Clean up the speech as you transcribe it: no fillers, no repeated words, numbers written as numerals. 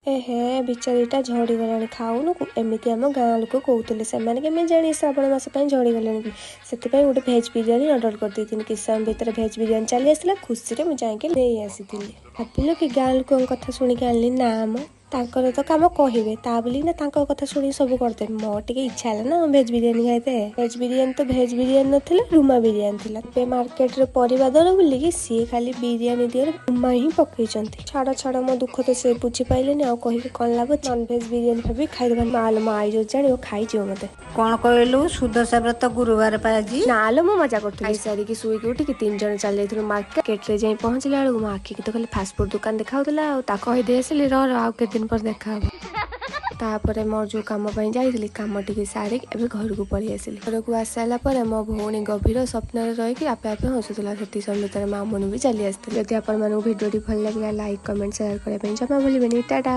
ଏ ହେ, ବିଚାରୀଟା ଝଡ଼ିଗଲାଣି, ଖାଉନୁ। ଏମିତି ଆମ ଗାଁ ଲୋକ କହୁଥିଲେ। ସେମାନେ କେମିତି ଜାଣିବେ ଶ୍ରାବଣ ମାସ ପାଇଁ ଝଡ଼ିଗଲାଣି ବୋଲି? ସେଥିପାଇଁ ଗୋଟେ ଭେଜ୍ ବିରିୟାନୀ ଅର୍ଡ଼ର କରିଦେଇଥିଲି। କିଛି ସମୟ ଭିତରେ ଭେଜ୍ ବିରିୟାନୀ ଚାଲି ଆସିଲା। ଖୁସିରେ ମୁଁ ଯାଇକି ନେଇ ଆସିଥିଲି। ଭାବିଲୁ କି ଗାଁ ଲୋକଙ୍କ କଥା ଶୁଣିକି ଆଣିଲି? ନା ମ, ତାଙ୍କର ତ କାମ କହିବେ, ତା ବୋଲି ନା ତାଙ୍କ କଥା ଶୁଣିକି ସବୁ କରିଦେବେ। ମୋର ଟିକେ ଇଚ୍ଛା ହେଲା ନା ଭେଜ୍ ବିରିୟାନୀ ଖାଇତେ। ଭେଜ୍ ବିରିୟାନୀ ତ ଭେଜ୍ ବିରିୟାନୀ ନଥିଲା, ରୁମା ବିରିୟାନୀ ଥିଲା। ଏବେ ମାର୍କେଟରେ ପରିବା ଦର ବୋଲିକି ସିଏ ଖାଲି ବିରିୟାନୀ ଦିହରେ ରୁମା ହିଁ ପକେଇଛନ୍ତି। ଛାଡ଼ ଛାଡ଼, ମୋ ଦୁଃଖ ତ ସେ ବୁଝିପାରିଲେନି, ଆଉ କହିକି କଣ ଲାଭ? ନନଭେଜ୍ ବିରିୟାନୀ ଭାବି ଖାଇଦେବା। ମା ଲୋ ମା, I ଯଦି ଜାଣିବ ଖାଇଯିବ ମତେ। କଣ କହିଲୁ? ସୁଦଶା ବ୍ରତ ଗୁରୁବାର ପା ଆଜି। ନା ଲୋ, ମୁଁ ମଜା କରୁଥିଲି। ଖାଇସାରିକି ଶୋଇକି ଉଠିକି ତିନି ଜଣ ଚାଲି ଯାଇଥିଲୁ ମାର୍କେଟରେ। ଯାଇ ପହଞ୍ଚିଲା ବେଳକୁ ମୋ ଆଖିକି ତ ଖାଲି ଫାଷ୍ଟଫୁଡ ଦୋକାନ ଦେଖାଉଥିଲା। ଆଉ ତାକୁ କହିଦେଇ ଆସିଲି, ର ର, ଆଉ କେତେ ଦିନ ପରେ ଦେଖା ହବ। ତାପରେ ମୋର ଯୋଉ କାମ ପାଇଁ ଯାଇଥିଲି, କାମ ଟିକେ ସାରିକି ଏବେ ଘରକୁ ପଳେଇ ଆସିଲି। ଘରକୁ ଆସିସାରିଲା ପରେ ମୋ ଭଉଣୀ ଗଭୀର ସ୍ୱପ୍ନରେ ରହିକି ଆପେ ଆପେ ହସୁଥିଲା। ସେତିକି ସମୟ ଭିତରେ ମାମୁନି ବି ଚାଲି ଆସିଥିଲେ। ଯଦି ଆପଣମାନଙ୍କୁ ଭିଡ଼ିଓଟି ଭଲ ଲାଗିଲା, ଲାଇକ୍, କମେଣ୍ଟ, ସେୟାର କରିବା ପାଇଁ ଜମା ଭୁଲିବେନି। ଟାଟା।